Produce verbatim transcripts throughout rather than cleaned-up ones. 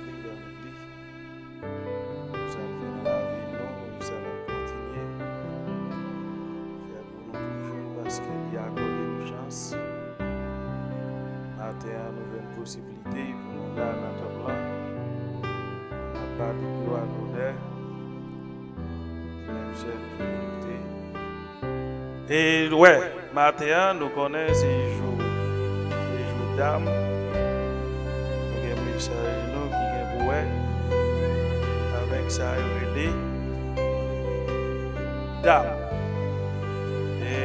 li, ann li. Pou sa l fè nan lavi nou, pou sa l ap kontinye fè pou nou toujou, paske li akòde nou chans. Maten an, nou jwenn posiblite pou nou la nan tanp lan. N ap ba li glwa, lonè, li menm sèl ki merite. E, wè, maten an, nou konnen se jou, se jou dam. Nou gen mesaj nou ki gen pou wè avèk sa yo rele dam. E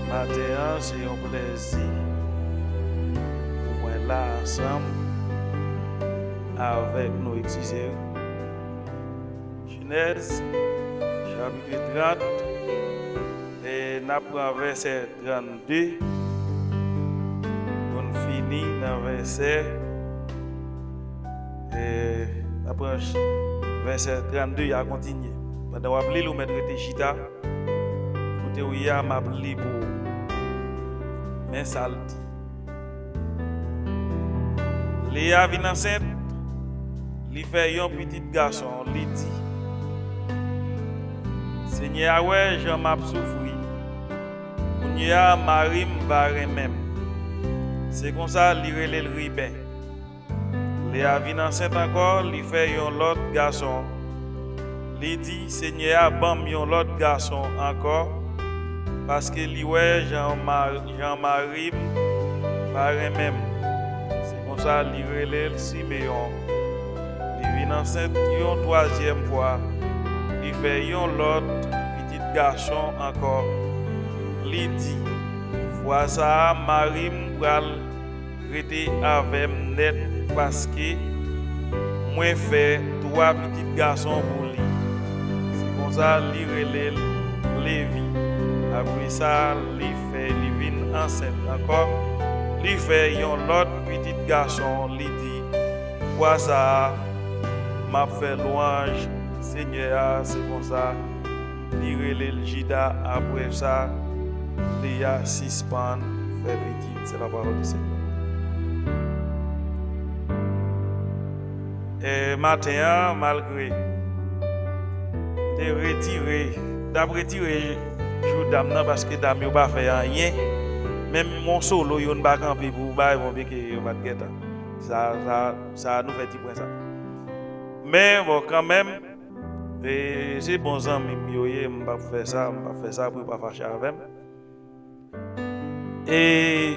maten an, se yon plèzi pou mwen la ansanm avèk nou, egzize. Jenèz, chapit trant, e n ap pran vèsè trannde, pou n fini nan vèsè, e n ap pran ch-, vèsè trannde a kontinye. Pandan w ap li l, ou mèt rete chita. Kote w ye a, m ap li pou ou. Men sa l di. Leya vin ansent, li fè yon pitit gason, li di, Senyè a wè jan m ap soufri. Kounye a, mari m va renmen m. Se konsa, li rele l Riben. Leya vin ansent ankò, li fè yon lòt gason. Li di, Senyè a ban m yon lòt gason ankò, paske li wè jan ma-, jan mari m pa renmen m. Se konsa, li rele l Simeyon. Li vin ansent yon twazyèm fwa, li fè yon lòt pitit gason ankò. Li di, Fwa sa a, mari m pral rete avè m nèt, paske mwen fè twa pitit gason pou li. Se konsa, li rele l Levi. Apre sa, li fè, li vin ansent ankò. Li fè yon lòt pitit gason, li di, Fwa sa a, m ap fè lwanj Senyè a. Se konsa, li rele l Jida. Apre sa, Leya sispann fè pitit. C'est la parole du Seigneur. E maten an, malgre m te retire, m t ap retire jou dam nan, paske dam yo pa fè anyen, menm yon solo yo n pa kanpe pou bay, bon, byenke yo pa t gentan. Sa, sa, sa, nou fè ti pwen sa. Men, bon, kanmenm, e, se bon zanmi m yo ye, m p ap fè sa, m p ap fè sa pou yo pa fache avè m. E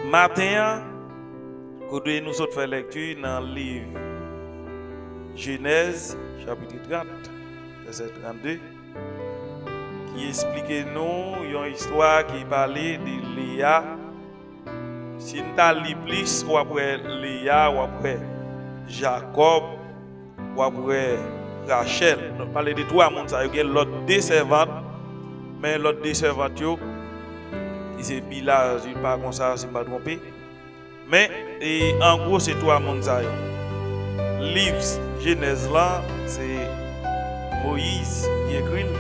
maten an, kote nou sot fè lèkti nan liv Jenèz, chapit trant, vèsè trannde, ki esplike nou yon istwa ki pale de Leya. Si n ta li plis, w ap wè Leya, w ap wè Jakòb, w ap wè Rachèl. Nou pale de twa moun sa yo. Gen lòt de sèvant, men lòt de sèvant yo, ki se Bila, Zilpa, konsa, si m pa twonpe. Men, e, an gwo, se twa moun sa yo. Liv Jenèz lan, se Moyiz ki ekri l.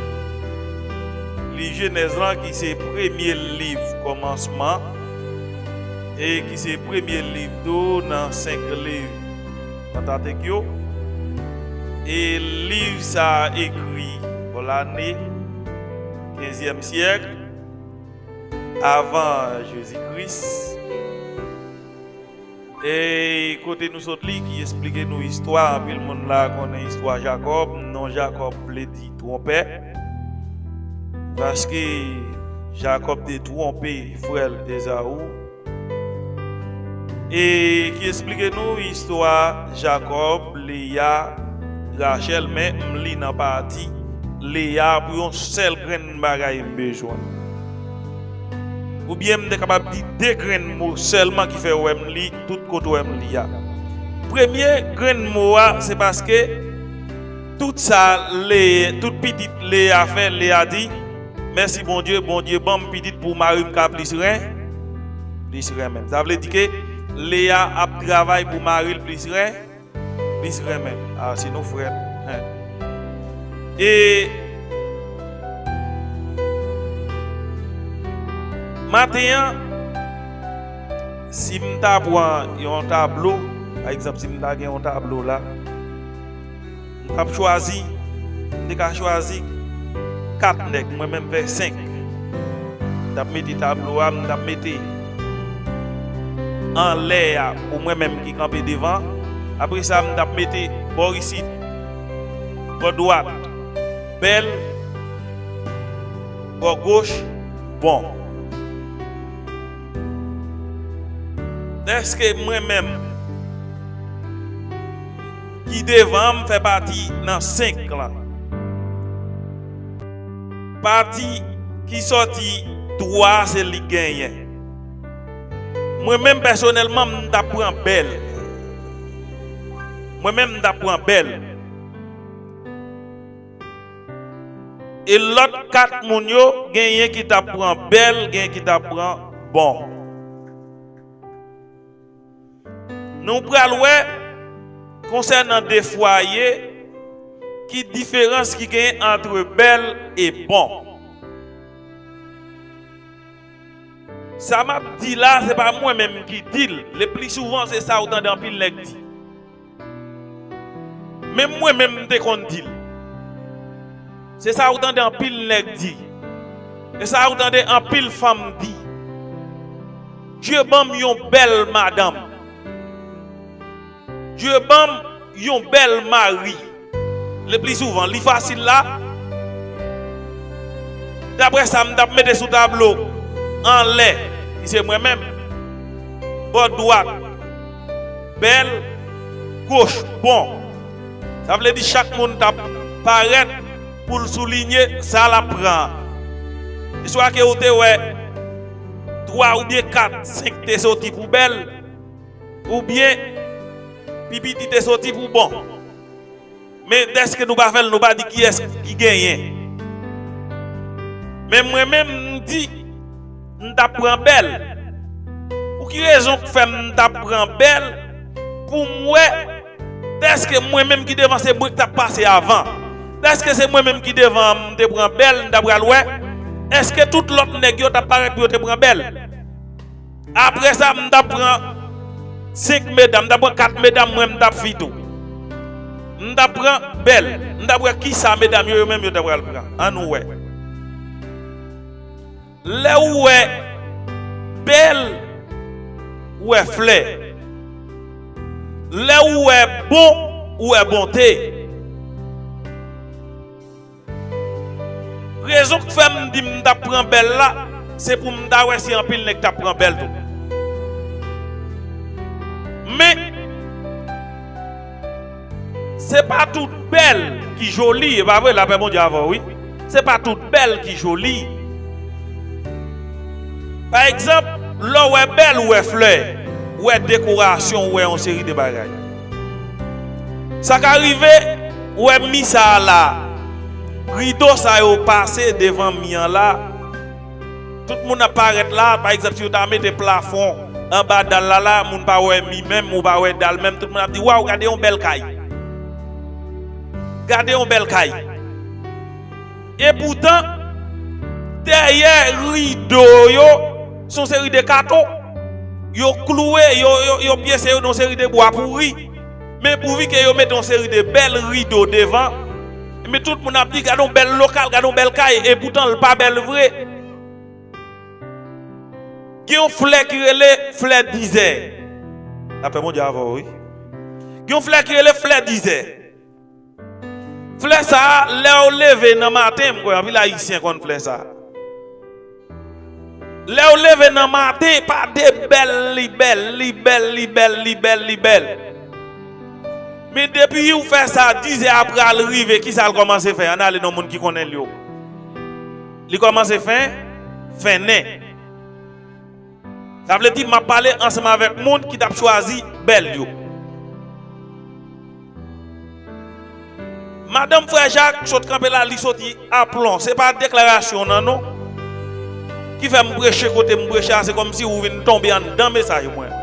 Liv Jenèz lan, ki se premye liv kòmansman, e ki se premye liv tou nan senk liv Pantatek yo. E liv sa a ekri bò lane kenzyèm syèk avan Jezi Kris. E kote nou sot li, ki esplike nou istwa, anpil moun la konnen istwa Jakòb. Non Jakòb vle di twonpè, paske Jakòb te twonpe frè l Ezaou. E ki esplike nou istwa Jakòb, Leya, Rachèl, men m li nan pati Leya pou yon sèl grenn bagay m bezwen. Oubyen m te kapab di de grenn mo sèlman ki fè w wè m li tout kote w wè m li a. Premye grenn mo a, se paske tout sa Leya, tout pitit Leya fè, Leya di, Mèsi Bondye, Bondye ban m pitit pou mari m ka plis ren, plis renmen m. Sa vle di ke Leya ap travay pou mari l plis ren, plis renmen l. A, si nou frèt, hen. E maten an, Si m ta pran yon tablo, pa egzanp, si m ta gen yon tablo la, m t ap chwazi, m te ka chwazi kat nèg, mwen menm fè senk. M t ap mete tablo a, m t ap mete anlè a pou mwen menm ki kanpe devan. Apre sa, m t ap mete bò isit, bò dwat, bèl, bò goch, bon. Dèske mwen menm ki devan an, m fè pati nan senk lan. Pati ki sòti twa a, se li k genyen. Mwen menm pèsonèlman, m t ap pran bèl. Mwen menm, m t ap pran bèl. E lòt kat moun yo, genyen ki t ap pran bèl, genyen ki t ap pran bon. Nou pral wè, konsènan de fwaye, ki diferans ki genyen ant bèl e bon. Sa m ap di la, se pa mwen menm ki di l. Le pli souvan, se sa ou tande anpil nèg di. Menm mwen menm, m te konn di l. Se sa ou tande anpil nèg di. Se sa ou tande anpil fanm di. Dye ban m yon bèl madanm. Dye ban m yon bèl mari. Le pli souvan, li fasil la. Daprè sa m t ap mete sou tablo anlè, ki se mwen menm, bò dwat, bèl, goch, bon. Sa vle di chak moun t ap parèt pou l soulinye sa l ap pran an. Se swa ke ou te wè twa oubyen kat, senk te soti pou bèl, oubyen pi piti te soti pou bon. Men dèske nou pa fè l, nou pa di kiyès ki genyen. Men mwen menm, m di, m t ap pran bèl. Pou ki rezon k fè m t ap pran bèl? Pou m wè, dèske mwen menm ki devan, se mwen k t ap pase avan. Dèske se mwen menm ki devan an, m te pran bèl, m ta pral wè, èske tout lòt nèg yo t ap parèt pou yo te pran bèl? Apre sa, m t ap pran senk medam, m t ap pran kat medam, mwen, m t ap fi tou. M t ap pran bèl, m t ap wè kisa medam yo, yo menm, yo ta pral pran. Ann nou wè. Lè ou wè bèl, ou wè flè. Lè ou wè bon, ou wè bonte. Rezon k fè m di m t ap pran bèl la, se pou m ta wè si anpil nèg t ap pran bèl tou. Men, se pa tout bèl ki joli, e pa vre, lapè Bondye avè w, wi. Se pa tout bèl ki joli. Pa egzanp, lè w wè bèl, ou wè flè, ou wè dekorasyon, ou wè yon seri de bagay. Sa ka rive, ou wè mi sa a la, rido sa yo pase devan mi an la, tout moun ap parèt la, pa egzanp, si yo ta mete plafon anba dal la la, moun pa wè mi menm, ou pa wè dal menm, tout moun ap di, "Waw, gade yon bèl kay. Gade yon bèl kay." Epoutan, dèyè rido yo, se yon seri de kato. Yo klouwe, yo, yo, yo pyese yo nan yon seri de bwa pouri. Men pouvi ke yo mete yon seri de bèl rido devan, men tout moun ap di, "Gade yon bèl lokal, gade yon bèl kay," epoutan, l pa bèl vre. Gen yon flè ki rele flè dizè. Lapè Bondye avè w, wi. Gen yon flè ki rele flè dizè. Flè sa a, lè w leve nan maten, m kwè anpil Ayisyen konn flè sa a. Lè w leve nan maten, pa de bèl, li bèl, li bèl, li bèl, li bèl, li bèl. Men depi w fè sa, dizè a pral rive, kisa l kòmanse fè? Ann ale nan moun ki konnen l yo. Li kòmanse fen, fennen. Sa vle di m ap pale ansanm avèk moun ki t ap chwazi bèl yo. Madanm frè Jak sot kanpe la, li soti aplon. Se pa deklarasyon nan non ki fè m preche kote m preche a, se kòmsi ou vin tonbe anndan mesaj mwen.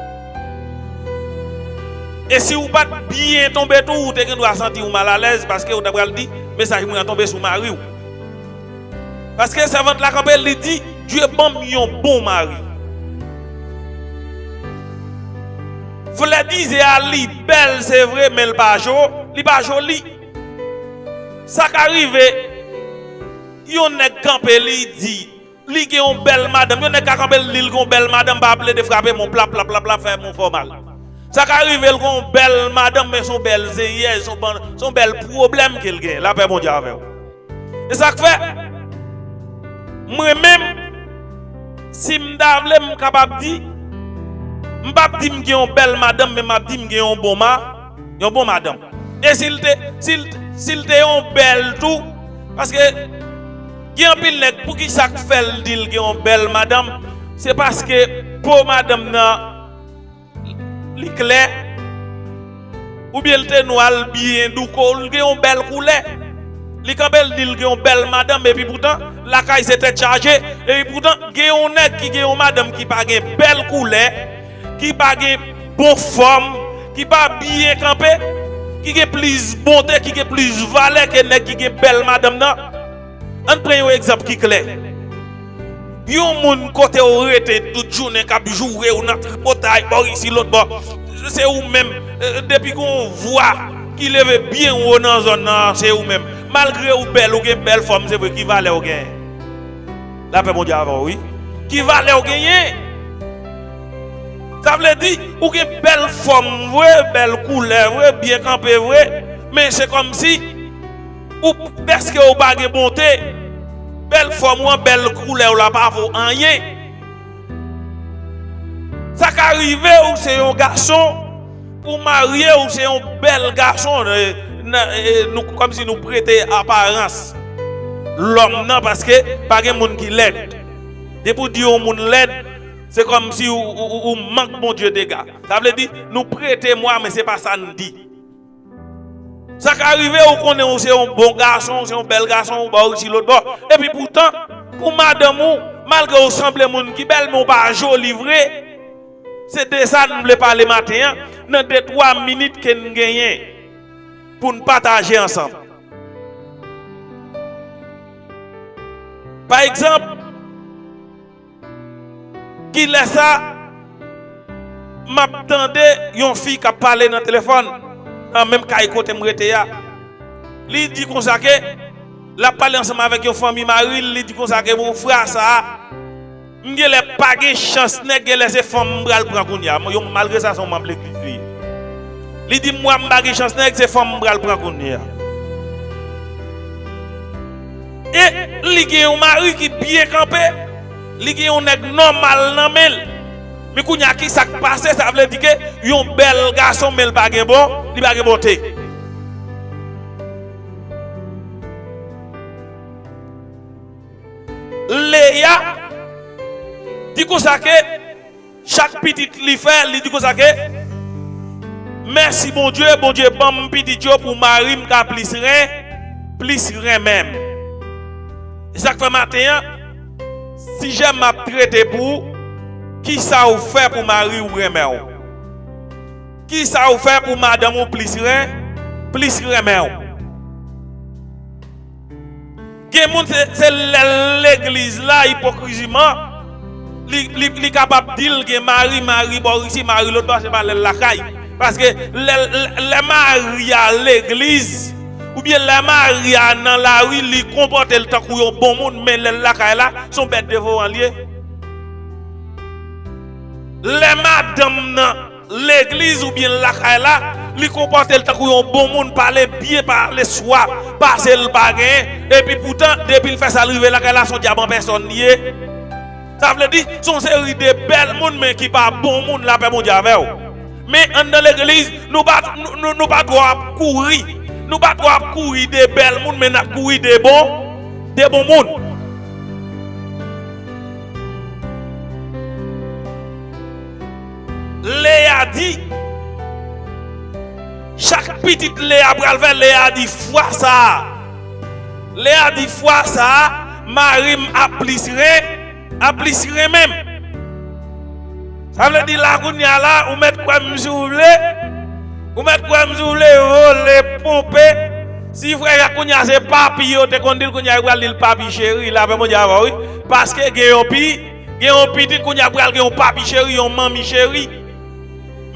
E si ou pa t byen tonbe tou, ou te gen dwa santi w malalèz paske ou ta pral di mesaj mwen an tonbe sou mari w. Paske sèvant la kanpe, li di, "Dye ban m yon bon mari." Flè dizè a, li bèl, se vre, men l pa jo, li pa joli. Sa ka rive, yon nèg kanpe, li di, li gen yon bèl madanm. Yon nèg ka kanpe, l di l gen yon bèl madanm, pa plede frape m, yon plap, plap, plap, plap, fè m yon fè w mal. Sa ka rive, l gen yon bèl madanm, men se yon bèl zenyèz, se yon ban-, se yon bèl pwoblèm ke l gen. Lapè Bondye avè w. E sa k fè, mwen menm, si m ta vle, m kapab di, m p ap di m gen yon bèl madanm, men m ap di m gen yon bon ma, yon bon madanm. E si l te, si l, si l te yon bèl tou, paske gen anpil nèg, poukisa k fè l di l gen yon bèl madanm? Se paske po madanm nan, li klè, oubyen l te nwa, l byen douko, l gen yon bèl koulè. Li kanpe, l di l gen yon bèl madanm, epi poutan, lakay se tèt chaje. Epi poutan, gen yon nèg ki gen yon madanm ki pa gen bèl koulè, ki pa gen bon fòm, ki pa byen kanpe, ki gen plis bonte, ki gen plis valè ke nèg ki gen bèl madanm nan. Ann pran yon egzanp ki klè. Yon moun kote w rete tout jounen k ap joure w nan tripotay, bò isi, lòt bò. Se ou menm, eh, depi gen yon vwa ki leve byen wo nan zòn nan, se ou menm. Malgre ou bèl, ou gen bèl fòm, se vre, ki valè w genyen? Lapè Bondye avè w, wi. Ki valè w genyen? Sa vle di, ou gen bèl fòm vre, bèl koulè vre, byen kanpe vre, men se kòmsi ou, dèske ou pa gen bonte, bèl fòm ou an, bèl koulè w la pa vo anyen. Sa ka rive ou se yon gason, ou marye, ou se yon bèl gason, eh, nan, eh, nou, kòmsi nou prete aparans lòm nan, paske pa gen moun ki lèd. Depi w di yon moun lèd, se kòmsi ou, ou, ou, ou mank Bondye dega. Sa vle di, nou prete mwa, men se pa sa n di. Sa ka rive ou konnen ou se yon bon gason, ou se yon bèl gason, ou bò isi lòt bò. Epi poutan, pou madanm ou, malgre ou sanble moun ki bèl, men ou pa joli vre. Se de sa n vle pale maten an, nan de twa minit ke n genyen pou n pataje ansanm. Pa egzanp, kilè sa, m ap tande yon fi k ap pale nan telefòn, nan menm kay kote m rete a. Li di konsa ke l ap pale ansanm avèk yon fanmi mari l, li di konsa ke, bon, frè sa a, m genlè pa gen chans nèg, genlè se fanm m pral pran kounye a. Yo, malgre sa, se yon manm legliz li ye. Li di m, mwa m pa gen chans nèg, se fanm m pral pran kounye a. E li gen yon mari ki byen kanpe, li gen yon nèg nòmal nan men l. Men kounye a, ki sa k pase? Sa vle di ke yon bèl gason, men l pa gen bon, li pa gen bonte. Leya di konsa ke chak pitit li fè, li di konsa ke, mèsi Bondye, Bondye ban m pitit yo pou mari m ka plis ren, plis renmen m. E sa k fè maten an, sijè m ap trete pou ou, kisa ou fè pou mari w renmen w? Kisa ou fè pou madanm ou plis ren, plis renmen w? Gen moun se, se lè l legliz la, ipokriziman, li, li, li kapab di l gen mari, mari bò isi, mari lòt bò, se pa lè l lakay. Paske lè, lè, lè mari a legliz, oubyen lè mari a nan lari, li konpòte l tankou yon bon moun, men lè l lakay la, se yon bèt devoran l ye. Lè madanm nan legliz oubyen lakay la, li konpòte l tankou yon bon moun, pale byen, pale swa, pase l pa genyen, epi poutan, depi l fè sa, l rive lakay la, se yon dyab an pèsòn li ye. Sa vle di, se yon seri de bèl moun, men ki pa bon moun, lapè Bondye avè w. Men anndan legliz, nou pa, nou, nou, nou pa twò ap kouri. Nou pa twò ap kouri de bèl moun, men n ap kouri de bon, de bon moun. Leya di, chak pitit Leya pral fè, Leya di fwa sa a. Leya di fwa sa a, mari m ap plis ren, ap plis renmen m. Sa vle di la kounye a la, ou mèt kwè m si w vle, ou mèt kwè m si w vle, vole, ponpe. Si frè a kounye a se papi yo te konn di l, kounye a yo pral di l papi cheri, lapè Bondye avè w, wi. Paske gen yon pi, gen yon pitit, kounye a pral gen yon papi cheri, yon manmi cheri.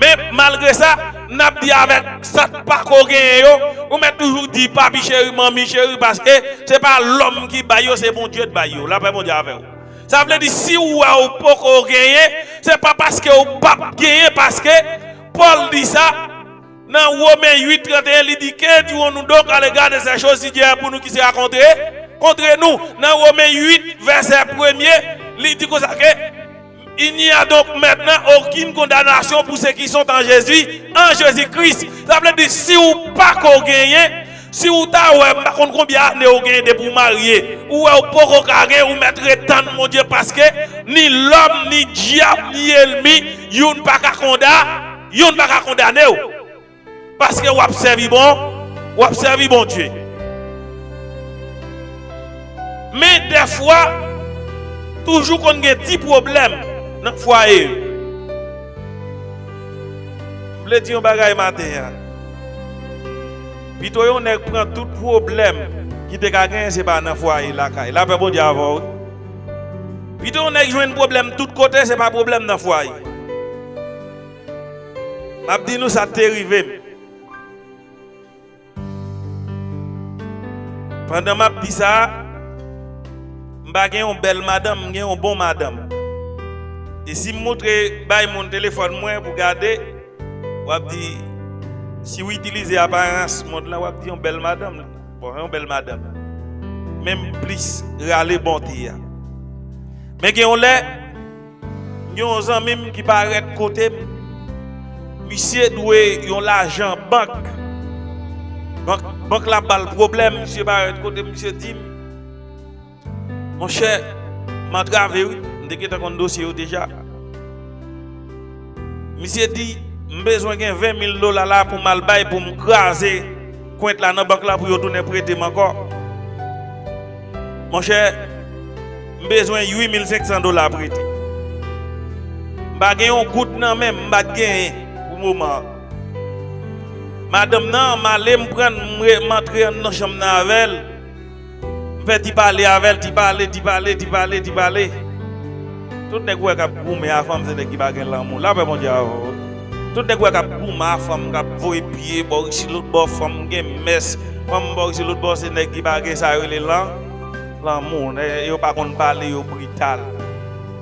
Men, malgre sa, n ap di avèk sa k pako genyen yo, ou mèt toujou di papi cheri, manmi cheri, paske se pa lòm ki bay yo, se Bondye k bay yo. Lapè Bondye avè w. Sa vle di, si w wè w poko genyen, se pa paske w p ap genyen, paske Pòl di sa nan Women uit trannteyen, li di, Que dirons-nous donc à l'égard de ces choses? Si Dieu est pour nous, qui sera contre, contre nous? Nan Women uit, vèsè premye, li di konsa ke, Il n'y a donc maintenant aucune condamnation pour ceux qui sont en Jésus, en Jésus-Christ. Sa vle di, si w pako genyen, si w ta wè, m pa konn konbyen ane w genyen depi w marye, ou wè w poko ka gen, ou mèt ret tann Bondye, paske ni lòm, ni dyab, ni ènmi, youn pa ka konda, youn pa ka kondane w. Paske w ap sèvi bon, w ap sèvi Bondye. Men dèfwa, toujou konn gen ti pwoblèm nan fwaye yo. M vle di yon bagay maten an. Pito yon nèg pran tout pwoblèm ki te ka genyen, se pa nan fwaye lakay. Lapè Bondye avè w, wi. Pito yon nèg jwenn pwoblèm tout kote, se pa pwoblèm nan fwaye. M ap di nou sa te rive m. Pandan m ap di sa, m pa gen yon bèl madanm, m gen yon bon madanm. E si m montre bay moun telefòn mwen pou gade, w ap di, si w itilize aparans mond lan, w ap di yon bèl madanm. Bon, yon bèl madanm. Men m plis rale bonte a. Men gen yon lè, gen yon zanmi m ki parèt kote m. Misye dwe yon lajan bank. Bank, bank la ba l pwoblèm, misye parèt kote m, misye di m, monchè, m antrave wi. M te gentan konn dosye yo deja. Misye di, m bezwen gen ven mil dola la pou m al bay, pou m kraze kwent la nan bank la pou yo tounen prete m ankò. Monchè, m bezwen uit mil senk san dola prete. M pa gen yon goud nan men m, m pa t genyen pou moman an. Madanm nan, m ale, m pran l, m re-, m antre anndan chanm nan avè l. M fè ti pale avè l, ti pale, ti pale, ti pale, ti pale. Tout nèg ou wè k ap goumen a fanm, se nèg ki pa gen lanmou. Lapè Bondye avè w. Tout nèg ou wè k ap goumen a fanm, k ap voye pye bò isi lòt bò, fanm gen mès, fanm bò isi lòt bò, se nèg ki pa gen sa yo rele lan-, lanmou. Nè-, yo pa konn pale, yo brital.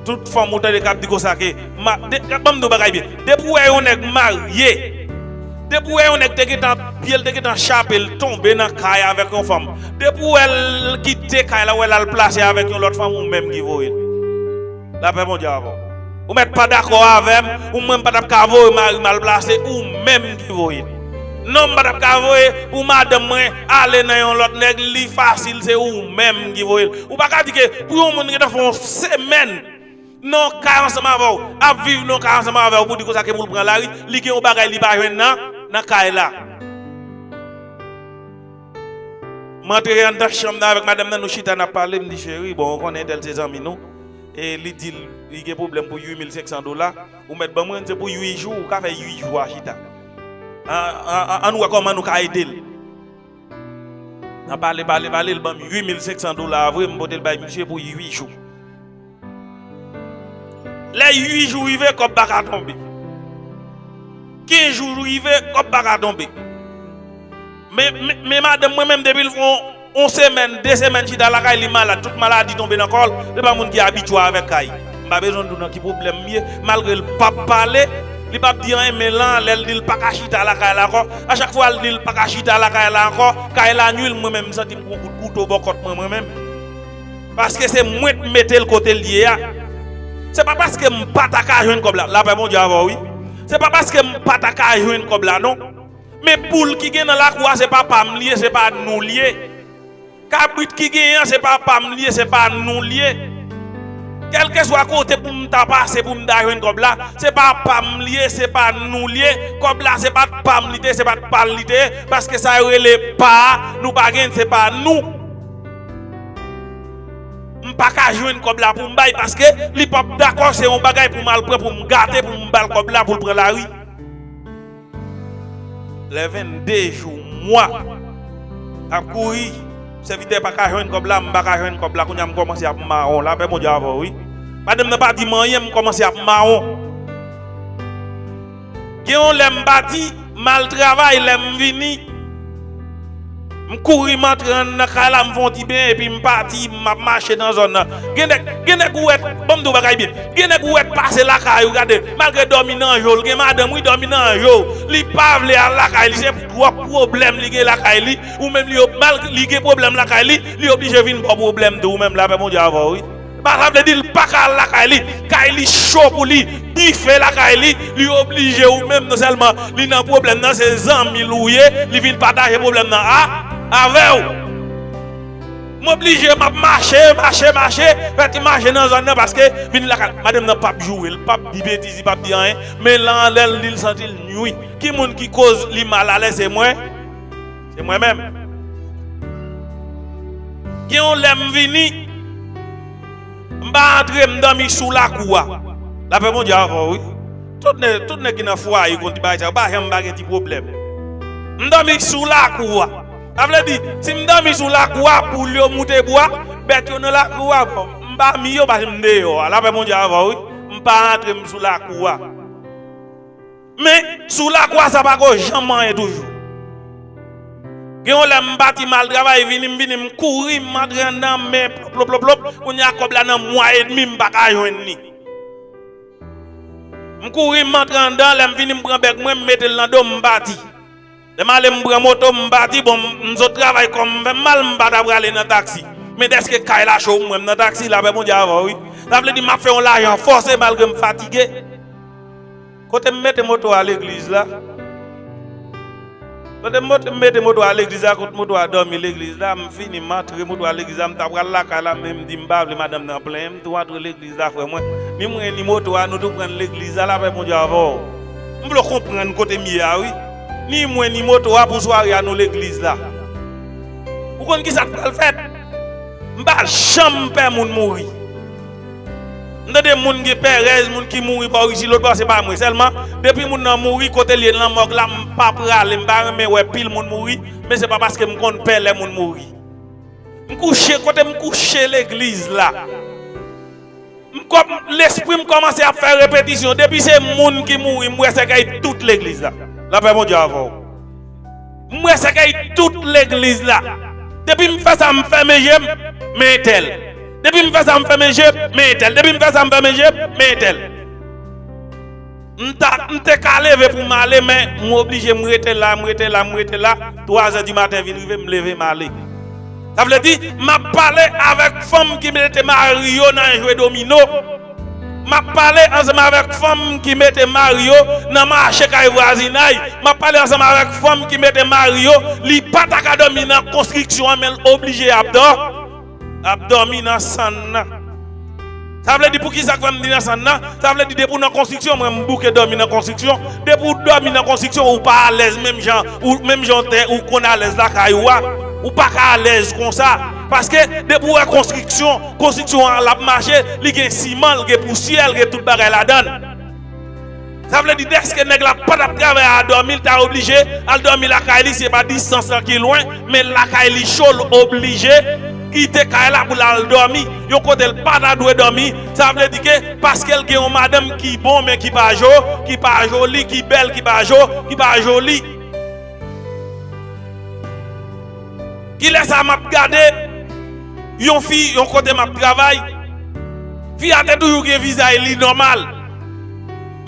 Tout fanm ou tande k ap di konsa ke, ma-, de-, ban m di w bagay byen. Depi w wè yon nèg marye, depi w wè yon nèg te gentan, pye l te gentan chape, l tonbe nan kay avèk yon fanm. Depi w wè l kite kay la, w wè l al plase avèk yon lòt fanm, ou menm ki voye l. Lapè Bondye avè w. Ou mèt pa dakò avè m, ou mwen m pa t ap ka voye mari m al plase, ou menm ki voye l. Non, m pa t ap ka voye pou madanm mwen ale nan yon lòt nèg, li fasil, se ou menm ki voye l. Ou pa ka di ke pou yon moun gentan fè yon semèn nan yon kay ansanm avè w, ap viv nan yon kay ansanm avè w pou di konsa ke pou l pran lari, li gen yon bagay li pa jwenn nan, nan kay la. M antre anndan chanm nan avèk madanm nan, nou chita n ap pale, m di, cheri, bon, ou konnen entèl se zanmi nou, e li di l, li gen pwoblèm pou uit mil senk san dola, ou mèt ban mwen, se pou uit jou, ou ka fè uit jou a chita. An, an, an, ann wè kòman nou ka ede l. Nan pale, pale, pale, l ban m uit mil senk san dola a vre, m pote l bay misye pou uit jou. Lè uit jou rive, kòb pa ka tonbe. Kenz jou rive, kòb pa ka tonbe. Men, men, men madanm mwen menm, depi l fè yon, yon semèn, de semèn chita lakay li malad, tout maladi tonbe nan kò l, se pa moun ki abitye avèk kay. M pa bezwen di w nan ki pwoblèm m ye, malgre l p ap pale, li p ap di anyen, men lan, lè l di l pa ka chita lakay la ankò, a chak fwa l di l pa ka chita lakay la ankò, kay la nui l, mwen menm m santi m pran kout kouto bò kòt mwen, mwen menm. Paske se mwen k mete l kote l ye a. Se pa paske m pa ta ka jwenn kòb la. Lapè Bondye avè w, wi. Se pa paske m pa ta ka jwenn kòb la, non. Men poul ki gen nan lakou a, se pa pa m li ye, se pa nou li ye. Kabrit ki genyen an, se pa pa m li ye, se pa nou li ye. Kèlkeswa kote pou m ta pase, pou m ta jwenn kòb la, se pa pa m li ye, se pa nou li ye. Kòb la, se pa t pa m li te ye, se pa t pa l li te ye. Paske sa yo rele pa a, nou pa gen, se pa nou. M pa ka jwenn kòb la pou m bay, paske li p ap dakò, se yon bagay pou m al pran, pou m gate, pou m ba l kòb la, pou l pran lari. Lè vennde jou, mwa ap kouri, sèvitè pa ka jwenn kòb la, m pa ka jwenn kòb la, kounye a m kòmanse ap mawon. Lapè Bondye avè w, wi. Madanm nan pa di m anyen, m kòmanse ap mawon. Gen yon lè m pati, m al travay, lè m vini, m kouri, m antre anndan kay la, m fè yon ti benyen, epi m pati, m ap mache nan zòn nan. Gen nèg, gen nèg ou wè, ban m di w bagay byen. Gen nèg ou wè pase lakay ou, gade, malgre dòmi nan je w, l gen madanm, wi, dòmi nan je w. Li pa vle al lakay li, se twòp pwoblèm li gen lakay li. Ou menm li, mal, li gen pwoblèm lakay li, li oblije vin ba w pwoblèm tou, ou menm lapè Bondye avè w, wi. Ba, sa vle di l pa ka al lakay li, kay li cho pou li, dife lakay li, li oblije ou menm non sèlman li nan pwoblèm nan, se zanmi l ou ye, li vin pataje pwoblèm nan a, avè w. M oblije, m ap mache, mache, mache, fè ti mache nan zòn nan paske vin lakay. Madanm nan p ap joure, l p ap di betiz, li p ap di anyen, men lan lè l li l santi l nwi. Ki moun ki koz li malalèz, se mwen, se mwen menm. Gen yon lè m vini, m pa antre, m dòmi sou lakou a. Lapè Bondye avè w, wi. Tout nèg, tout nèg ki nan fwaye konn ti bagay sa yo, pa janm pa gen ti pwoblèm. M dòmi sou lakou a. Sa vle di, si m dòmi sou lakou a, poul yo moute bwa, bèt yo nan lakou a, bon, m pa mi yo, paske m deyò a. Lapè Bondye avè w, wi. M pa antre, m sou lakou a. Men, sou lakou a, sa pa ko janm anyen toujou. Gen yon lè m pati, m al travay, vini, m vini, m kouri, m antre anndan, men plop, plop, plop, plop, kounye a kòb la nan mwa edmi, m pa ka jwenn li. M kouri, m antre anndan, lè m vini, m pran bèg mwen, m mete l nan do m, m pati. Lè m ale, m pran moto, m pati, bon, m, m sot travay, kò m fè m mal, m pa ta prale nan taksi. Men dèske kay la cho, m wè m nan taksi, lapè Bondye avè w, wi. Sa vle di, m ap fè yon lajan fòse malgre m fatige. Kote m mete moto a legliz la? Kote m mete, m mete moto a legliz la, kote moto a dòmi legliz la, m fini, m antre moto a legliz la, m ta pral lakay la, men m di m pa vle madanm nan plenyen, m tou antre legliz la, frè mwen. Ni mwen, ni moto a, nou tou pran legliz la, lapè Bondye avè w. M vle w konprann kote m ye a, wi. Ni mwen, ni moto a, pou sware a, nou legliz la. Ou konn ki sa k pral fèt? M pa janm pè moun mouri. M tande moun gen pèrèz, moun ki mouri bò isi, lòt bò, se pa mwen. Sèlman, depi moun nan mouri, kote l ye nan mòg la, m pa prale. M pa renmen wè pil moun mouri, men se pa paske m konn pè lè moun mouri. M kouche, kote m kouche legliz la. M kòm, lespri m kòmanse ap fè repetisyon. Depi se moun ki mouri, m wè sèkèy tout legliz la. Lapè Bondye avè w. M wè sèkèy tout legliz la. Depi m fè sa, m fèmen je m, men entèl. Depi m fè sa, m fèmen je m, men entèl. Depi m fè sa, m fèmen je m, men entèl. M ta, m te ka leve pou m ale, men m oblije, m rete la, m rete la, m rete la. Twa zè di maten vin rive, m leve, m ale. Sa vle di, m ap pale avèk fanm ki mete mari yo nan jwe domino. M ap pale ansanm avèk fanm ki mete mari yo nan mache kay vwazinay. M ap pale ansanm avèk fanm ki mete mari yo, li pa ta ka dòmi nan konstriksyon an, men l oblije ap dò, ap dòmi nan sann nan. Sa vle di, poukisa k fè m di nan sann nan? Sa vle di, depi w nan konstriksyon, mwen, m bouke dòmi nan konstriksyon. Depi w dòmi nan konstriksyon, ou pa alèz menm jan, ou menm jan w te, ou konn alèz lakay ou a, ou pa ka alèz konsa. Paske, depi w wè konstriksyon, konstriksyon an l ap mache, li gen siman, li gen pousyè, li gen tout bagay ladan l. Sa vle di, dèske nèg la pa t ap travay a dòmi, l ta oblije al dòmi lakay li, se pa distans lan ki lwen, men lakay li cho, l oblije kite kay la pou l al dòmi yon kote l pa ta dwe dòmi. Sa vle di ke paske l gen yon madanm ki bon, men ki pa jo, ki pa joli, ki bèl, ki pa jo, ki pa joli. Kilè sa m ap gade yon fi, yon kote m ap travay, fi a te toujou gen vizaj li nòmal.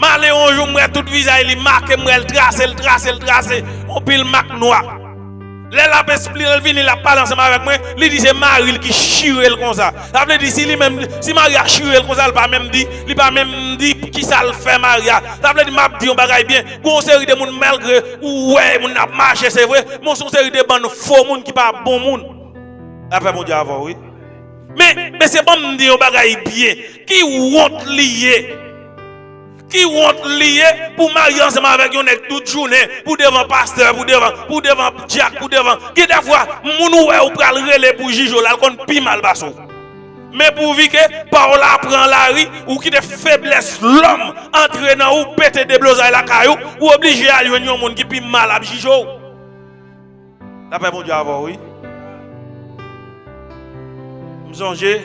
M ale yon jou, m wè tout vizaj li make, m wè l trase, l trase, l trase, yon pil mak nwa. Lè l ap esplike, l vini, l ap pale ansanm avèk mwen, li di se mari l ki chire l konsa. Sa vle di, si li menm, si mari a chire l konsa, l pa menm di, li pa menm di kisa l fè mari a. Sa vle di, m ap di yon bagay byen, gon seri de moun, malgre ou wè moun ap mache, se vre, men se yon seri de bann fo moun ki pa bon moun. Lapè Bondye avè w, wi. Men, mesye, ban m di yon bagay byen. Ki wont li ye? Ki wont li ye pou w marye ansanm avèk yon nèg tout jounen, pou devan pastè, pou devan, pou devan dyak, pou devan. Gen dèfwa, moun ou wè ou pral rele pou jije w la, l konn pi mal pase w. Men pouvi ke pa w la pran lari, ou kite feblès lòm antre nan ou, pete deblozay lakay ou, ou oblije al jwenn yon moun ki pi mal ap jije w. Lapè Bondye avè w, wi. M sonje,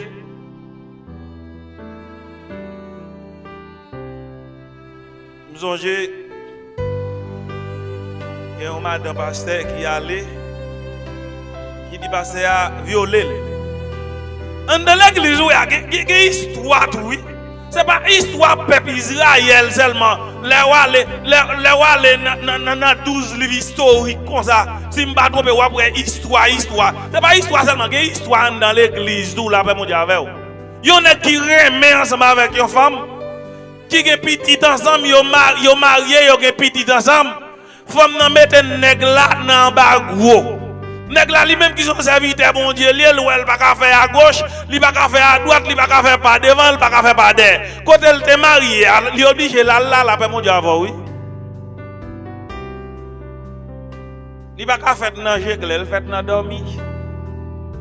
m sonje, Gen yon madan pastè ki ale, ki di pastè a vyole l. Anndan legliz ou a, gen, gen, gen istwa tou, wi. Se pa istwa pèp Izrayèl sèlman. Lè w ale, lè, lè w ale nan, nan, nan, nan douz liv istorik konsa, si m pa twonpe, w ap wè istwa, istwa. Se pa istwa sèlman, gen istwa anndan legliz tou, lapè Bondye avè w. Yon nèg ki renmen ansanm avèk yon fanm, ki gen pitit ansanm, yo ma-, yo marye, yo gen pitit ansanm. Fanm nan mete nèg la nan anbagwo. Nèg la, li menm ki se yon sèvitè Bondye li ye, l wè l pa ka fè agoch, li pa ka fè adwat, li pa ka fè pa devan, li pa ka fè pa dèyè. Kote l te marye a, li oblije l al la, lapè Bondye avè w, wi. Li pa ka fèt nan je klè, l fèt nan dòmi.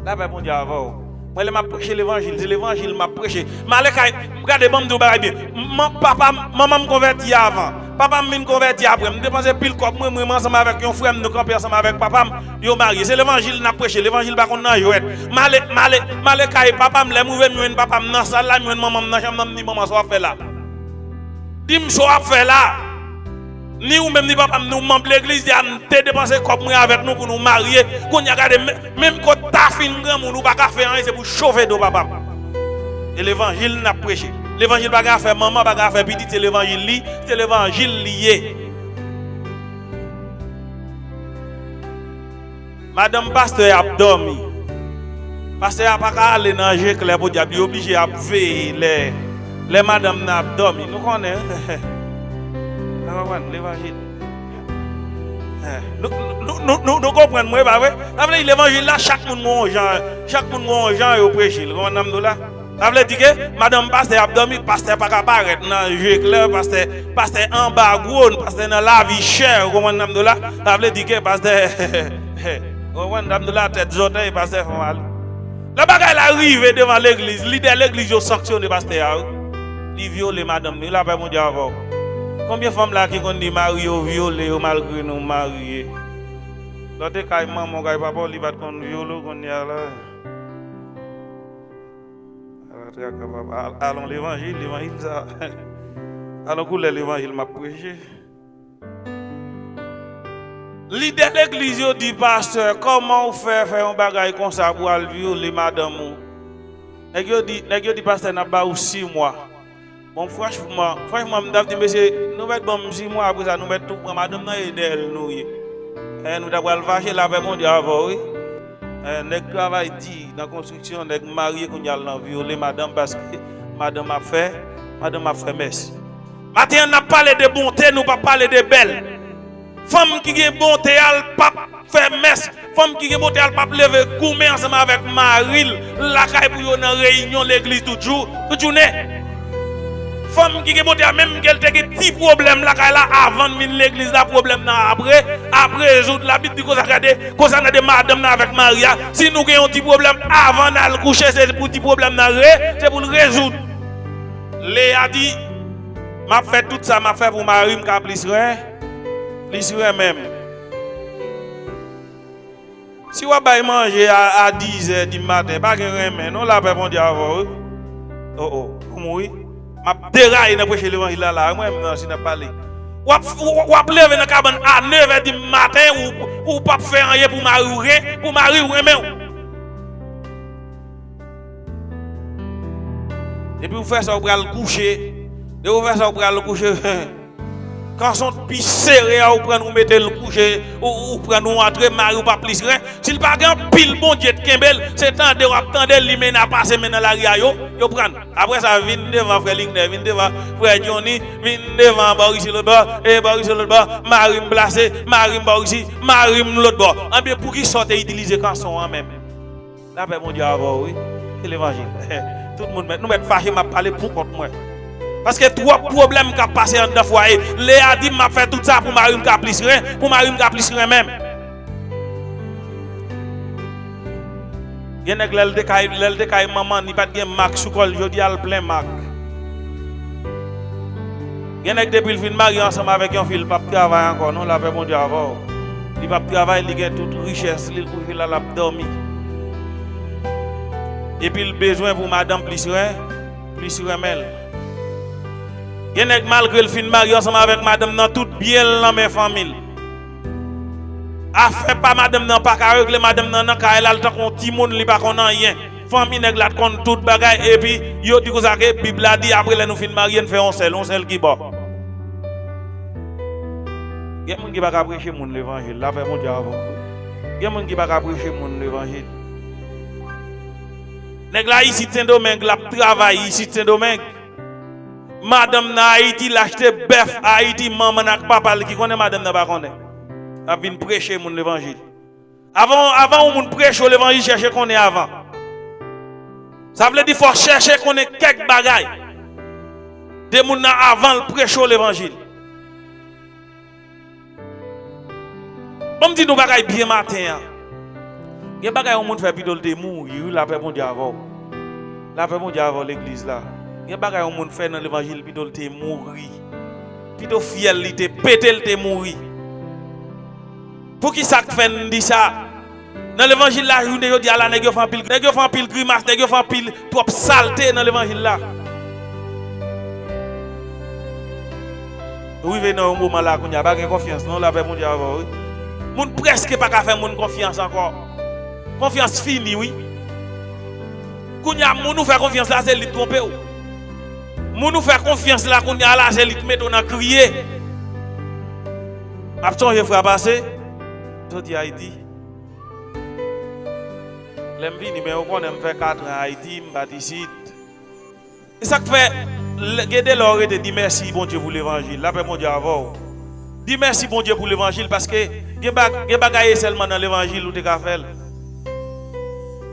Lapè Bondye avè w. Mwen, lè m ap preche levanjil, se levanjil m ap preche. M ale kay, gade, ban m di w bagay byen. M, papa m, manman m konvèti avan. Papa m vin konvèti apre. M depanse pil kòb mwen, mwen, mwen ansanm avèk yon frè m, nou kanpe ansanm avèk papa m, yo marye. Se levanjil n ap preche, levanjil pa konn nan jwèt. M ale, m ale, m ale kay papa m, lè m rive, m jwenn papa m nan sal la, m jwenn manman m nan chanm nan, m di, "Manman, sa w ap fè la?" Di m, "Sa w ap fè la?" Ni ou menm, ni papa m, nou manm legliz, di a, "M te depanse kòb mwen avèk nou pou nou marye. Kounye a, gade, men-, menm kote ta fin granmoun, ou pa ka fè anyen, se pou chofe do papa m." E levanjil n ap preche. Levanjil pa gen afè manman, pa gen afè pitit, se levanjil li, se levanjil li ye. Madanm pastè a ap dòmi. Pastè a pa ka ale nan je klè pou dyab, li oblije ap veye lè, lè madanm nan ap dòmi. Nou konnen, wi. Nou konprann levanjil. Nou, nou, nou, nou, nou konprann mwen, pa vre? Sa vle di levanjil la, chak moun gon jan, chak moun gon jan yo preche l. Konprann sa m di w la? Sa vle di ke madanm pastè ap dòmi, pastè pa ka parèt nan je klè, pastè, pastè anba gwo, pastè nan lavi chè, ou konprann sa m di w la? Sa vle di ke pastè, ou konprann sa m di w la, tèt zòtèy, pastè fè mal. Lè bagay la rive devan legliz, lidè legliz yo sanksyone pastè a, wi. Li vyole madanm li, lapè Bondye avè w. Konbyen fanm la ki konn di mari yo vyole yo malgre nou marye? Lè w te kay manman w, kay papa w, li pa t konn vyole w, kounye a la. Ala traka papa. Al-, alon levanjil, levanjil sa. Alon koulè levanjil m ap preche. Lidè legliz yo di pastè, "Kòman w fè, fè yon bagay konsa pou al vyole madanm ou?" Nèg yo di, nèg yo di pastè, "N ap ba ou sis mwa." Bon, franchman, franchman, m t ap di, "Mesye, nou mèt ban m sis mwa, apre sa, nou mèt tou pran madanm nan, e dèyè l nou ye." Eh, nou ta pral fache, lapè Bondye avè w, wi. Eh, nèg travay di nan konstriksyon, nèg marye kounye a l nan vyole madanm paske madanm ap fè, madanm ap fè mès. Maten an, n ap pale de bonte, nou p ap pale de bèl. Fanm ki gen bonte a, l p ap fè mès. Fanm ki gen bonte a, l p ap leve goumen ansanm avèk mari l lakay pou yo nan reyinyon legliz tout jou, tout jounen. Fanm ki gen bonte a, menm ke l te gen ti pwoblèm lakay la avan l vin legliz la, pwoblèm nan ap re-, ap rezoud. Labib di konsa, gade, konsènan de madanm nan avèk mari a, si nou gen yon ti pwoblèm avan n al kouche, se pou ti pwoblèm nan re-, se pou l rezoud. Leya di, "M ap fè tout sa m ap fè pou mari m ka plis ren-, plis renmen m." Si w ap bay manje a, a dizè dimaten, pa gen renmen non, lapè Bondye avè w, wi. O, o, ou mouri. M ap deraye nan preche levanjil la, la, mwen menm nan, si n ap pale. W ap, w, w ap leve nan kabann a nevè dimaten, ou, ou p ap fè anyen pou mari w ren-, pou mari w renmen w. Depi w fè sa, w pral kouche. Depi w fè sa, w pral kouche. Kanson pi sere a, ou pran l, ou mete l kouche, ou, ou pran l, ou antre, mari w pa plis ren. Si l pa gen anpil Bondye t kenbe l, se tande w ap tande l, li mennen a pase men nan lari a, yo, yo pran l. Apre sa, vin devan frè Liknè, vin devan frè Johnny, vin devan Bòris lòt bò, e Bòris lòt bò, mari m plase, mari m Bòris, mari m lòt bò. Anben, poukisa w te itilize kanson an menm? Lapè Bondye avè w, wi. Se levanjil. Tout moun mèt, nou mèt fache, m ap pale pou kont mwen. Paske twòp pwoblèm k ap pase anndan fwaye. Leya di, "M ap fè tout sa pou mari m ka plis ren, pou mari m ka plis renmen m." Gen nèg, lè l te kay, lè l te kay manman, li pa t gen mak sou kò l, jodi a l plen mak. Gen nèg, depi l fin marye ansanm avèk yon fi, l p ap travay ankò non, lapè Bondye avè w. Li p ap travay, li gen tout richès li, l kouche la, l ap dòmi. Epi l bezwen pou madanm plis ren-, plis renmen l. Gen nèg, malgre l fin marye ansanm avèk madanm nan, tout byen l nan men fanmi l. Afè pa madanm nan pa ka regle, madanm nan nan kay la, l tankou yon timoun, li pa konn anyen. Fanmi nèg la t konn tout bagay, epi yo di konsa ke Bib la di, apre lè nou fin marye, n fè yon sèl, yon sèl ki bò. Gen moun ki pa ka preche moun levanjil, lapè Bondye avè w. Gen moun ki pa ka preche moun levanjil. Nèg la isit Sendomeng, l ap travay isit Sendomeng. Madanm nan Ayiti, l achte bèf Ayiti, manman n ak papa l ki konnen, madanm nan pa konnen. L ap vin preche moun levanjil. Avan, avan yon moun preche w levanjil, chèche konnen avan. Sa vle di fò chèche konnen kèk bagay de moun nan avan l preche w levanjil. Ban m di nou bagay byen maten an. Gen bagay yon moun fè pito l te mouri, wi, lapè Bondye avè w. Lapè Bondye avè w, legliz la. Gen bagay yon moun fè nan levanjil, pito l te mouri. Pito fyèl li te pete, l te mouri. Poukisa k fè n di sa? Nan levanjil la, jounen jodi a la, nèg yo fè anpil, nèg yo fè anpil grimas, nèg yo fè anpil twòp salte nan levanjil la. Nou rive nan yon moman la kounye a, pa gen konfyans non, lapè Bondye avè w, wi. Moun prèske pa ka fè moun konfyans ankò. Konfyans fini, wi. Kounye a, moun ou fè konfyans la, se li k twonpe w. Moun ou fè konfyans la, kounye a la, se li k mete w nan kriye. M ap sonje fwa pase, m soti Ayiti. Lè m vini, men yo konnen m fè kat an Ayiti, m pa t isit. E sa k fè, lè, gen de lè w rete di mèsi Bondye pou levanjil, lapè Bondye avè w. Di mèsi Bondye pou levanjil, paske gen ba-, gen bagay e sèlman nan levanjil ou te ka fè l.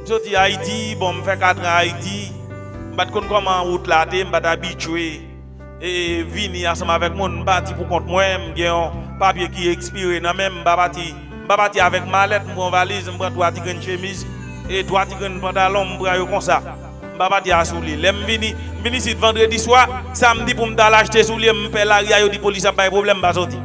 M soti Ayiti, bon, m fè kat an Ayiti, m pa t konn kòman wout la te, m pa t abitye e, vini ansanm avèk moun. M pati pou kont mwen, m gen yon papye ki ekspire nan men m, m pa pati, m pa pati avèk malèt, m pran valiz, m pran twa ti grenn chemiz e twa ti grenn pantalon, m pran yo konsa. M pa pati a soulye. Lè m vini, m vin isit vandredi swa, samdi pou m t al achte soulye, m pè lari a, yo di polis ap bay pwoblèm, m pa soti.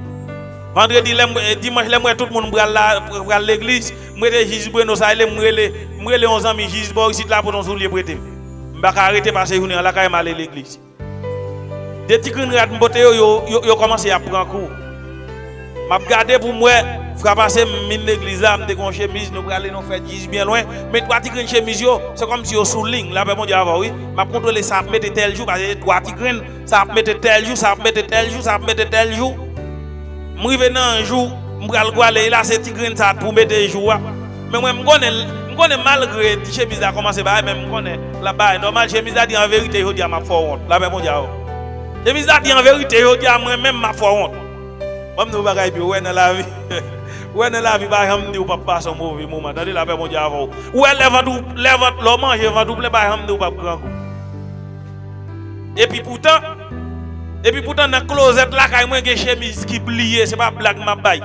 Vandredi, lè m, e, dimanch, lè m wè tout moun pral la, pral legliz, m rete jij Breno sa rele, m rele, m rele yon zanmi jij bò isit la pote yon soulye prete m. M pa ka rete pase jounen an lakay m ale legliz. De ti grenn rad m pote yo, yo, yo, yo kòmanse ap pran kou. M ap gade pou m wè, fwa pase m vin legliz la, m te gen yon chemiz, nou prale nan yon fèt jij byen lwen, men twa ti grenn chemiz yo, se kòmsi yo sou liy, lapè Bondye avè w, wi. M ap kontwole sa ap mete tèl jou, paske twa ti grenn, sa ap mete tèl jou, sa ap mete tèl jou, sa ap mete tèl jou. M rive nan jou, m pral gwale, e la se ti grenn sa pou mete jou a. Men mwen, m konnen, m konnen malgre ti chemiz la kòmanse bagay, men m konnen l ap bagay nòmal. Chemiz la di an verite, jodi a m ap fè w wont. Lapè Bondye avè w. Chemiz la di an verite, jodi a mwen menm m ap fè w wont. Ban m di w bagay pi, ou wè nan lavi. Ou wè nan lavi, pa janm di w p ap pase yon move moman. Tande, lapè Bondye avè w. Ou wè lè vant ou, lè vant, lè w manje vant ou plen, pa janm di w p ap grangou. Epi poutan, epi poutan nan klozèt lakay mwen gen chemiz ki bliye, se pa blag m ap bay.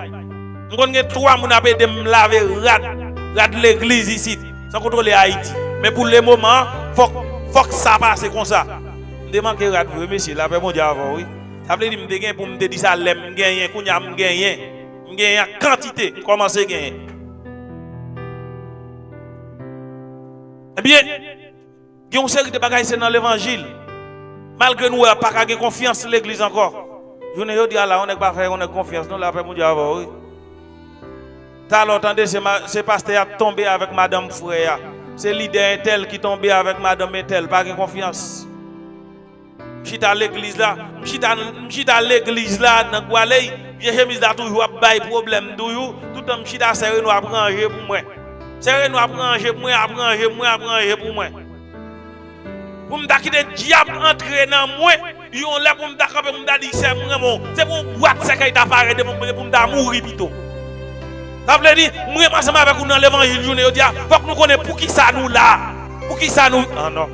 M konn gen twa moun ap ede m lave rad, rad legliz isit, san kontwole Ayiti. Men pou lemoman an, fòk, fòk sa pase konsa. M te manke rad vre, mesye, lapè Bondye avè w, wi. Sa vle di m te gen pou m te di sa lè m genyen, kounye a m genyen. M genyen an kantite, m kòmanse genyen. Ebyen, gen yon seri de bagay se nan levanjil. Malgre nou wè pa ka gen konfyans legliz ankò. Jounen jodi a la, yon nèg pa fè yon nèg konfyans non, lapè Bondye avè w, wi. Talè w tande se ma-, se pastè a t tonbe avèk madanm frè a. Se lidè entèl ki tonbe avèk madanm entèl, pa gen konfyans. M chita legliz la, m chita, m chita legliz la nan Gwaley, vye chemiz la toujou ap bay pwoblèm toujou, toutan m chita sè Reno ap ranje pou mwen. Sè Reno ap ranje pou mwen, ap ranje pou mwen, ap ranje pou mwen. Pou m ta kite dyab antre nan mwen, yon lè pou m ta kanpe, pou m ta di, "Sè, m renmen w." Se pou yon bwat sèkèy ta parèt devan mwen, pou m ta mouri pito. Sa vle di, m renmen ansanm avèk ou nan levanjil jounen jodi a, fòk nou konnen poukisa nou la. Poukisa nou, ah non.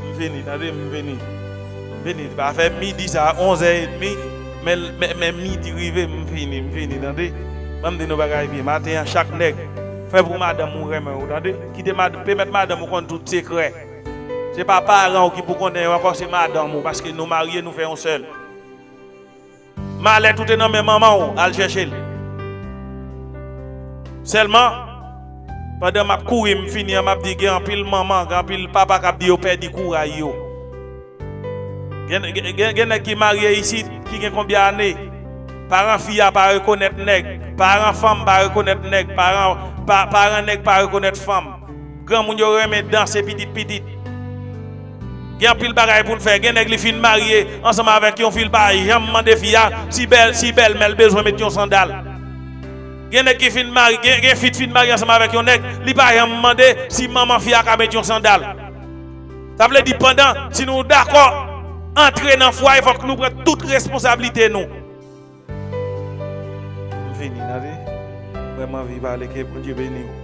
M fini, tande, m fini. M fini. Pa fè midi sa, onzè edmi, men, men, men midi rive, m fini, m fini, tande. Ban m di nou bagay byen. Maten an, chak nèg, fè pou madanm ou renmen w, tande. Kite mad-, pèmèt madanm ou konn tout sekrè. Se pa paran w ki pou konnen yo ankò, se madanm ou, paske nou marye, nou fè yon sèl. Malèt ou te nan men manman w, al chèche l. Sèlman, pandan m ap kouri, m fini an, m ap di, gen anpil manman, gen anpil papa k ap di yo pèdi kouray yo. Gen, gen, gen, gen nèg ki marye isit, ki gen konbyen ane? Paran fi a pa rekonèt nèg. Paran fanm pa rekonèt nèg. Paran, pa, paran nèg pa rekonèt fanm. Granmoun yo renmen danse pitit pitit. Gen anpil bagay pou n fè. Gen nèg li fin marye ansanm avèk yon fi, li pa janm mande fi a si bèl, si bèlmè l bezwen met yon sandal. Gen nèg ki fin marye, gen, gen fi t fin marye ansanm avèk yon nèg, li pa janm mande si manman fi a ka met yon sandal. Sa vle di pandan, si nou dakò antre nan fwaye, fòk nou pran tout responsablite nou. M fini, tande. Mwen, m anvi pale, ke Bondye beni w.